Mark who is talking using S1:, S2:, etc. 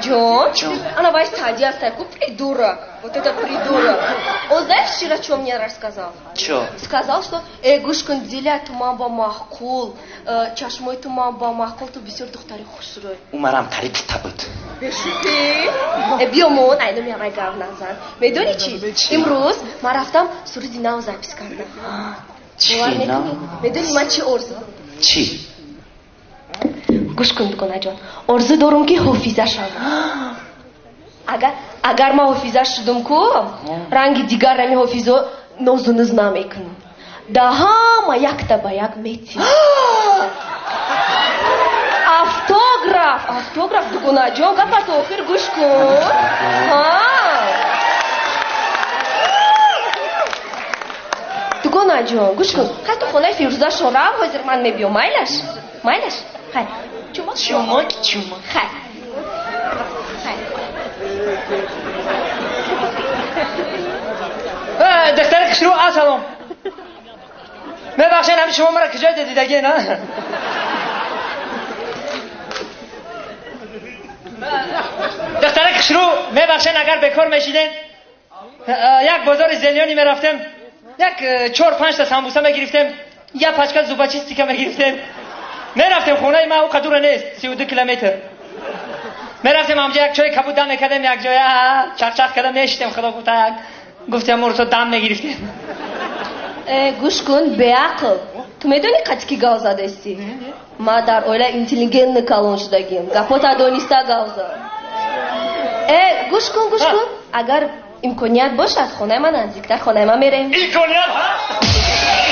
S1: Дугонаҷон, она вай Сади аст, ку придурок. Вот это придурок. Он знаешь, вчера что мне рассказал?
S2: Чё?
S1: Сказал, что гӯш кун, дила туман ба маъқул, чашмои туман ба маъқул, ту бисёр духтари хушрӯй.
S2: Умарам қариб табуд.
S1: Бешӯхӣ? Биё мон, айно меавай гав назан. Медонӣ чӣ? Имрӯз ман рафтам суруди нав запись кардам.
S2: Чӣ нав?
S1: Медонӣ ман чӣ орзу дорам?
S2: Чӣ?
S1: Гӯш кун, Дугонаҷон, орзу дорум ки ҳофиза шавам. Агар ман ҳофиза шудум ку, ранги дигар рами ҳофизо нозу низ намекунам. Да ҳама якта ба як метим. Автограф, автограф, Дугонаҷон, гапато охир гӯш кун. Дугонаҷон, гӯш кун. Хай ту хонаи Фирӯза шорав, ҳозир ман мебиём, майлаш? Майлаш? Хай. Чумок,
S2: чумок, чумок.
S1: Хай. Хай.
S3: Духтари хушрӯ, ассалом. Мебахшед, ҳами шумо маро куҷо дидагӣ, на? Духтари хушрӯ, мебахшед, агар бекор мешидед, як бозори зелёни мерафтем, як 4-5 та самбуса мегирифтем, як пачка зубочистика мегирифтем. Мерафтем хонаи ма, ӯ қадура нест, 32 километр. Мерафтем ҳамҷа як чойи кабуд дам мекардем, як ҷоя чақчақ карда мешитем, худо гуфта як гуфтем мурсо дам мегирифтем.
S1: Гӯш кун, беақл. Ту медонӣ қати ки гав задастӣ? Ма дар оила интеллигентни калон шудагим. Гапота дониста гав зад. Гӯш кун, гӯш кун. Агар имконият бошад, хонаи ман наздиктар, хонаи ман мерем.
S3: Имконият ҳаст?